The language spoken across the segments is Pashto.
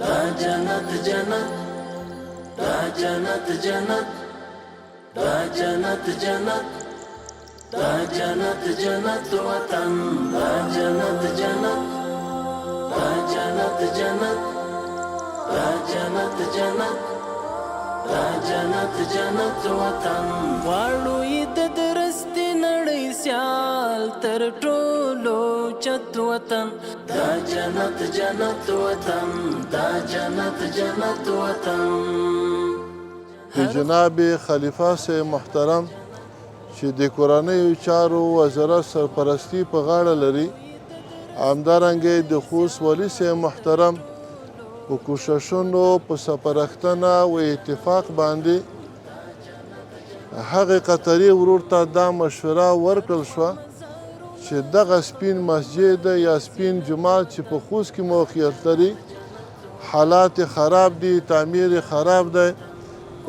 دا جنت جنت، دا جنت جنت، دا جنت جنت، دا جنت جنت وطن، دا جنت جنت، دا جنت جنت، دا جنت جنت، دا جنت جنت وطن. غواړو یې د درستې نړۍ سیال تر ټولو چت وطن، دا جنت جنت وطن، دا جنت جنت وطن. د جناب خلیفه صاحب محترم چې د کورنیو چارو وزارت سرپرستی په غاړه لري، همدارنګه د خوست والي صاحب محترم په کوششونو، په سپارښتنه او اتفاق باندې هغې قطري ورور ته دا مشوره ورکړل شوه چې دغه سپین مسجد یا سپین جومات چې په خوست کې موقعیت لري، حالات خراب دي، تعمیر خراب دی،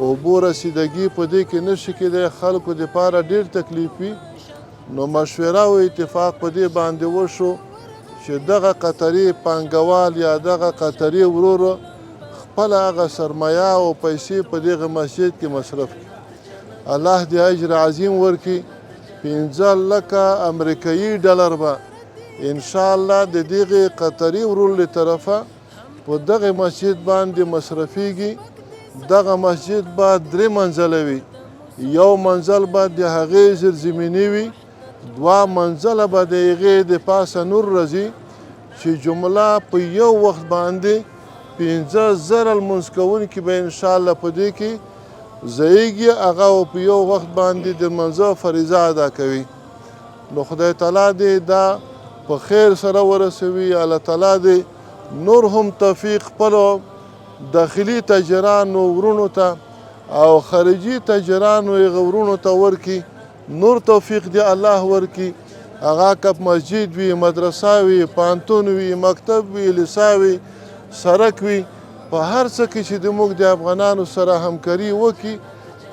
اوبو رسیدګي په دې کې نشي کېدی، خلکو دپاره ډېر تکلیف وي. نو مشوره او اتفاق په دې باندې وشو چې دغه قطري پانګوال یا دغه قطري ورور خپله هغه سرمایه او پیسې په دغه مسجد کې مصرف کړي. الله دې اجر عظیم ورکړي. 5 لکه امریکایي ډالر به انشاءالله د دغه قطري ورور له طرفه په دغه مسجد باندې مصرفیږي. دغه مسجد به درې منزله وي. یو منزل به د هغې زیرزمیني وي، دوه منزله به د هغې د پاسه نور راځي، چې جمله په یو وخت باندې 5000 لمونځ کوونکي به انشاءالله په دې کې ځایږي. هغه په یو وخت باندې د لمانځه فریضه ادا کوي. نو خدای تعالی دې دا په خیر سره ورسوي. الله تعالی دې نور هم توفیق خپلو داخلي تاجرانو ورونو ته او خارجي تاجرانو هغه ورونو ته ورکي. نور توفیق دې الله ورکي. هغه که مسجد وي، مدرسه وي، پوهنتون وي، مکتب وي، لیسه وي، سرک وي، په هر څه کې چې د موږ د افغانانو سره همکاري وکړي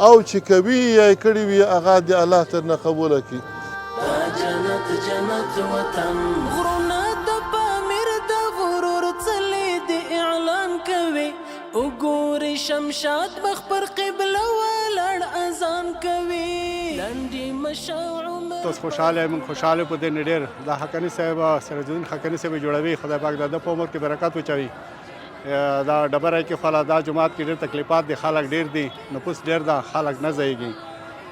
او چې کوي یا یې کړي وي، هغه دې الله ترنه قبوله کړي. دا جنت جنت وطن. غرونه د پامیر د غرور څلې د اعلان کوي، وګوري شمشاد مخ پر قبله ولاړ اذان کوي، لنډي مشه عمر. تاسو خوشاله یې، موږ خوشاله په دې نه ډېر. دا حقاني صاحب، سراج الدین حقاني صاحب جوړوي. خدای پاک د ده په عمر کې برکت وچوي. دا ډبره کې خلا دا جومات کې ډېر تکلیفات دي، خلک ډېر دي، نفوس ډېر ده، خلک نه ځایږي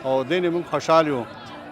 او دې نه موږ خوشحال یو.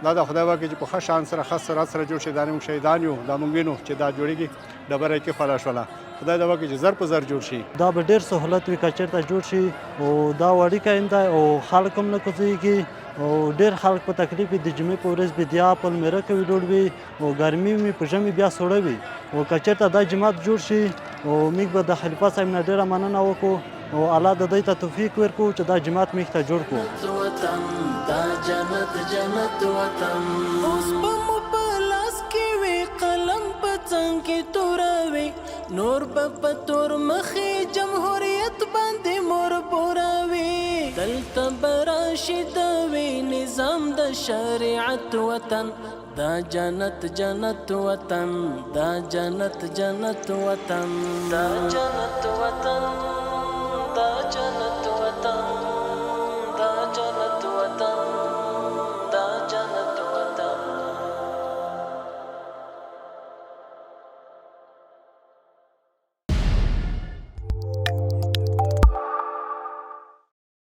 دا د خدای وکړي چې په ښه شان سره، ښه سرعت سره جوړ شي. دا موږ شهیدان یو، دا موږ وینو چې دا جوړیږي. ډبره کې خلا شوله، خدای دا وکړي چې زر په زر جوړ شي. دا به ډېر سهولت وي که چېرته جوړ شي، او دا وړوکی هم دی او خلک هم نه کوزیږي او ډېر خلک په تکلیف وي. د جمعې په ورځ به دیا په لمره کوي لوړ وي او ګرمي وي، په ژمي بیا سوړه وي. او که چېرته دا جومات جوړ شي او موږ به د خلیفه صاحب نه ډېره مننه وکړو او الله د دوی ته توفیق ورکړو چې دا جومات موږ ته جوړ کړو. وطن، دا جنت جنت وطن. اوس به مو په لاس کې وي قلم، په څنګ کې توره وي، نور به په تور مخې جمهوریت باندې مور بوروي. دلته به راشي د وي نظام د شریعت وطن، دا جنت جنت وطن، دا جنت جنت وطن، دا جنت وطن.